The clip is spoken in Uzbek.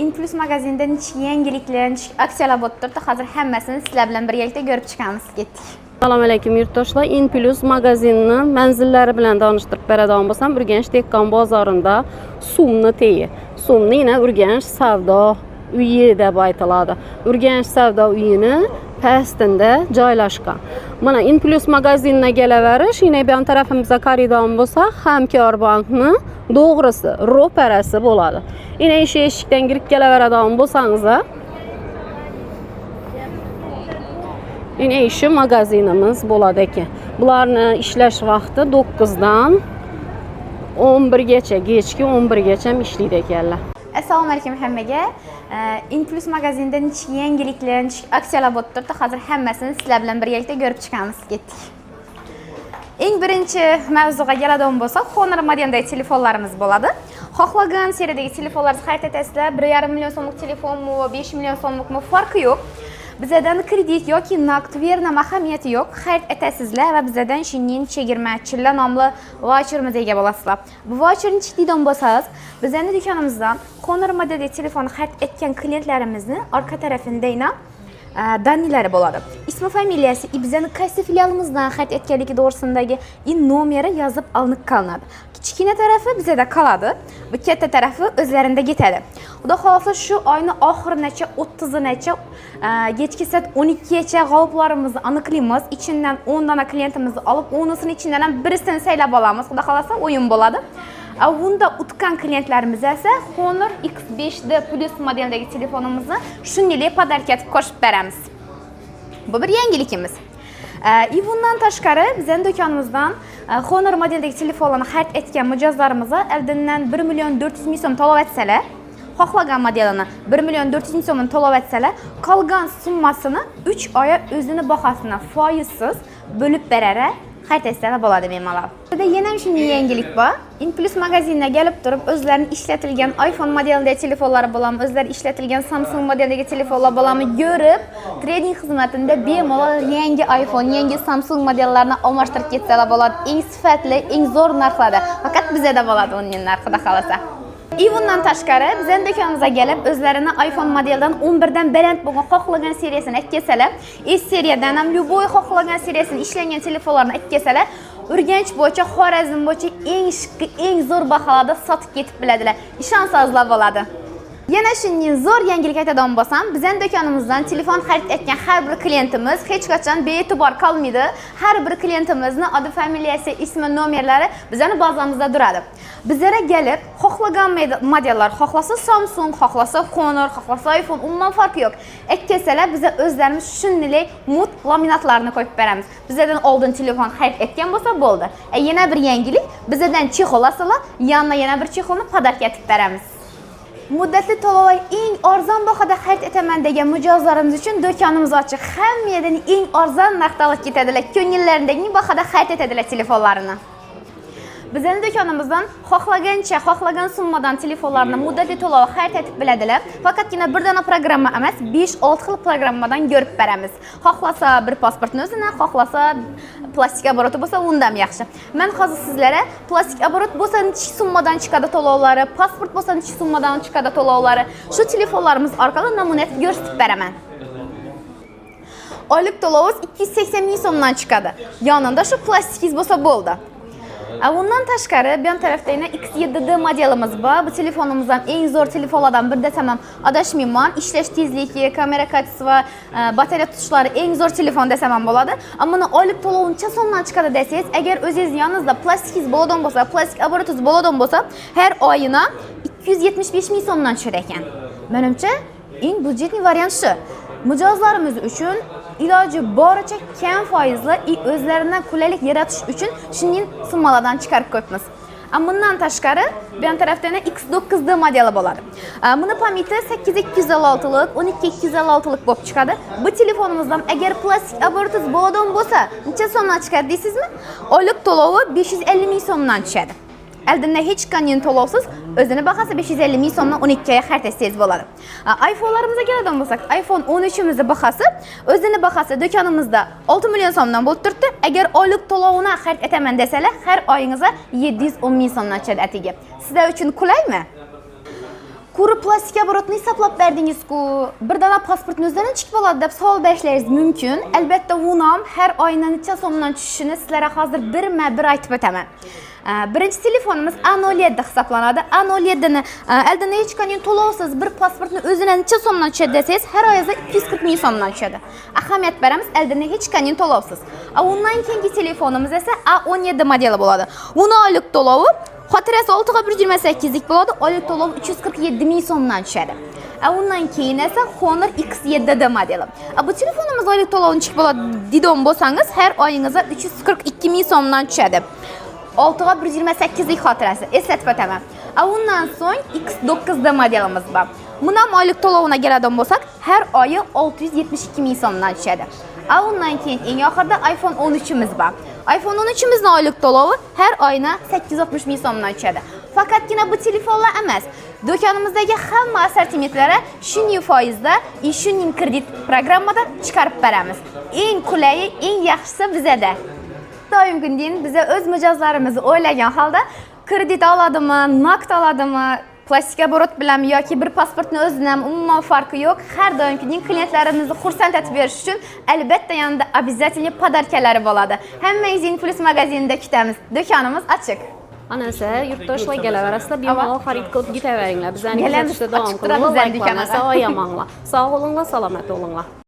Inplus magazinda nechta yangiliklar, nechta aksiyalar bo'lib turibdi. Hozir hammasini sizlar bilan birgalikda ko'rib chiqamiz. Ketdik. Salam aleyküm yurtdoshlar. Inplus magazinini mənzilləri bilan danışdırıb beradigan bo'lsam, Urganch Dehqon bozorida Sumni teyi. Sumni yine Urganch savdo uyi deb aytiladi. Urganch savdo uyini pastida joylashgan. Mana Inplus magazinine kelaverish, yine bu yon tarafimizga qaraydigan bo'lsak, Hamkor bankni to'g'risi, ro'parasi bo'ladi. Yine shu eshikdan kirib kelaveradigan bo'lsangiz, yine shu magazinimiz bo'ladi ekan. Bularni ishlash vaqti 9dan 11gacha, kechki 11gacha ham ishlaydi ekanlar. Assalomu alaykum hammaga. Inplus magazinda nechta yangiliklar, nechta aksiyalar bo'lib turibdi. Hozir hammasini sizlar bilan birgalikda ko'rib chiqamiz. Ketdik. Eng birinchi mavzuga keladigan bo'lsak, Honor modelidagi telefonlarimiz bo'ladi. Xohlagan seriyadagi telefonlarni xarid etasizlar, 1,5 million so'mlik telefonmi, 5 million so'mlikmi farqi yo'q. Bizadan kredit yoki naqd vernam ahamiyati yo'q. Xarid etasizlar va bizadan shuningdek chegirma chilla nomli voucherimizga ega bo'lasizlar. Bu voucherni deydigan bo'lsangiz, bizning do'konimizdan Honor modelidagi telefonni xarid etgan klientlarimizni orqa tarafida данные lari bo'ladi. Ismi, familiyasi, bizani qaysi filialimizdan xarid etganligi to'g'risidagi и nomeri yozib olinib qolinadi. Kichkina tarafi bizada qoladi, bu katta tarafi o'zlarida ketadi. Xudo xohlasa shu oyni oxirigacha, 30-gacha, kechki soat 12gacha g'oliblarimizni aniqlaymiz. Ichidan 10 dona klientimizni olib, 10-sini ichidan ham birisini saylab olamiz. Xudo xohlasa o'yin bo'ladi. Bunda utgan klientlarimiz esa Honor X5D Plus modelidagi telefonimizni shunday подарка etib qo'shib beramiz. Bu bir yangiligimiz. И bundan tashqari bizning do'konimizdan Honor modeldagi telefonlarni xarid etgan mijozlarimizga oldindan 1 million 400 ming so'm to'lab etsalar, xohlagan modelini 1 million 400 ming so'mini to'lab etsalar, qolgan summasini 3 oya o'zini bahosini foizsiz bo'lib berara xarid etsalar bo'ladi bemalol. Burada yana ham shunday yangilik bor. Inplus magazinga kelib turib, o'zlarini ishlatilgan iPhone modelidagi telefonlari bo'ladimi, o'zlari ishlatilgan Samsung modelidagi telefonlar bo'ladimi ko'rib, trading xizmatida bemalol yangi iPhone, yangi Samsung modellarini almashtirib ketsalar bo'ladi. Eng sifatli, eng zo'r narxlarda. Faqat bizada bo'ladi uning narxi, xudo xohlasa. И bundan tashqari bizning do'konimizga kelib o'zlarini iPhone modelidan 11 dan baland bo'lgan xohlagan seriyasini olib kelsalar, S seriyadan ham любой xohlagan seriyasini ishlangan telefonlarni olib kelsalar, Urganch bo'yicha, Xorazm bo'yicha eng shiqqi, eng zo'r baholarda sotib ketib biladilar. Ishonsangizlar bo'ladi. Yana shunday zo'r yangilik aytadigan bo'lsam, bizning do'konimizdan telefon xarid etgan har bir klientimiz hech qachon bee'tibor qolmaydi. Har bir klientimizni odi, familiyasi, ismi, nomerlari bizning bazamizda turadi. Bizlarga kelib, xohlagan modellar, xohlasa Samsung, xohlasa Honor, xohlasa iPhone, umuman farqi yo'q. Kelsalar, biz o'zlarimiz shunday mut laminatlarni qo'yib beramiz. Bizlardan oldin telefon xarid etgan bo'lsa bo'ldi. Yana bir yangilik, bizlardan чехол olsalar, yonina yana bir чехол ni подарка etib beramiz. Muddatli to'lov eng arzon bahoda xarid etaman degan mijozlarimiz uchun do'konimiz ochiq. Hamma yerdan eng arzon narxda olib ketadilar. Ko'ngillarindagi bahoda xarid etadilar telefonlarini. Bizning do'konimizdan xohlagancha, xohlagan summadan telefonlarni muddatli to'lov xarid etib biladilar. Faqatgina bir dona programma emas, 5-6 xil programmadan ko'rib beramiz. Xohlasa bir pasportni o'zini, xohlasa plastik оборот i bo'lsa, undan ham yaxshi. Men hozir sizlarga plastik оборот bo'lsa necha summadan chiqadi to'lovlari, pasport bo'lsa necha summadan chiqadi to'lovlari, shu telefonlarimiz orqali namuna etib ko'rsatib beraman. Oylik to'lovingiz 280 ming so'mdan chiqadi. Yonida shu plastikingiz bo'lsa bo'ldi. Bundan tashqari bu yon tarafda yana X7D modelimiz bor. Bu telefonimiz ham eng zo'r telefonlardan biri desam ham adashmayman. Ishlash tezligi, kamera качество, batareya tutishlari eng zo'r telefon desam ham bo'ladi. Ammo buni oylik to'lovi necha so'mdan chiqadi desangiz, agar o'zingiz yoningizda plastikingiz bo'ladigan bo'lsa, plastik оборот ingiz bo'ladigan bo'lsa, har oyina 275 ming so'mdan tushar ekan. Menimcha, eng бюджетный variant shu. Mijozlarimiz uchun iloji boricha kam foizli и o'zlaridan qulaylik yaratish uchun shunday summalardan chiqarib qo'yibmiz. Bundan tashqari bu yon tarafda yana X9D modeli bo'ladi. Buni память i 8256lik, 12256lik bo'lib chiqadi. Bu telefonimizdan agar plastik оборот ingiz bo'ladigan bo'lsa, necha so'mdan chiqadi deysizmi? Oylik to'lovi 550 ming so'mdan tushadi. Oldindan hech qanday to'lovsiz o'zini bahosi 550 ming so'mdan 12 oy xarid etsangiz bo'ladi. iPhone'larimizga keladigan bo'lsak, iPhone 13imizni bahosi, o'zini bahosi do'konimizda 6 million so'mdan bo'lib turibdi. Agar oylik to'lovini xarid etaman desalar, har oyingizga 710 ming so'mdan tushadi atigi. Sizlar uchun qulaymi? Quruq plastik оборот ni hisoblab berdingiz-ku, bir dona pasportni o'zidan nechik bo'ladi deb savol berishlaringiz mumkin. Albatta, uni ham har oyna necha so'mdan tushishini sizlarga hozir birma-bir aytib o'taman. Birinchi telefonimiz A07 hisoblanadi. A07 ni eldan hech qanday to'lovsiz bir pasportni o'zina necha so'mdan tushadi desangiz, har oyingizda 240 ming so'mdan tushadi. Ahamiyat beramiz, eldan hech qanday to'lovsiz. A undan keyingi telefonimiz esa A17 modeli bo'ladi. Uni oylik to'lovi xotirasi 6 ga 128 lik bo'ladi, oylik to'lov 347 ming so'mdan tushadi. A undan keyin esa Honor X7D modeli. A bu telefonimiz oylik to'lovi nechik bo'ladi deydigan bo'lsangiz, har oyingizda 342 ming so'mdan tushadi. 6 ga 128 lik xotirasi, eslatib o'taman. A undan so'ng X9D modelimiz bor. Buni ham oylik to'lovina keladigan bo'lsak, har oyi 672 ming so'mdan tushadi. A undan keyin eng oxirida iPhone 13imiz bor. iPhone 13imizni oylik to'lovi har oyina 860 ming so'mdan tushadi. Faqatgina bu telefonlar emas. Do'konimizdagi hamma assortimentlarga shuning foizda и shuning kredit programmada chiqarib beramiz. Eng qulayi, eng yaxshisi bizada. Doim kundeyin biza o'z mijozlarimizni o'ylagan holda kredit oladimi, naqd oladimi, plastik оборот bilanmi yoki bir pasportni o'zini ham umuman farqi yo'q. Har doimgidek klientlarimizni xursand etib berish uchun albatta yanında обязательно подарка lari bo'ladi. Hammangizni Inplus magazinida kutamiz. Do'konimiz ochiq. Ana esa yurtdoshlar, kelaverasizlar, bemalol xarid qilib ketaveringlar. Bizlarni Kelamiz, kuzatishda davom ochiq turadi qilinglar, bizlarning layklarni do'konimiz. oyamanglar. Sog' bo'linglar, salomat bo'linglar.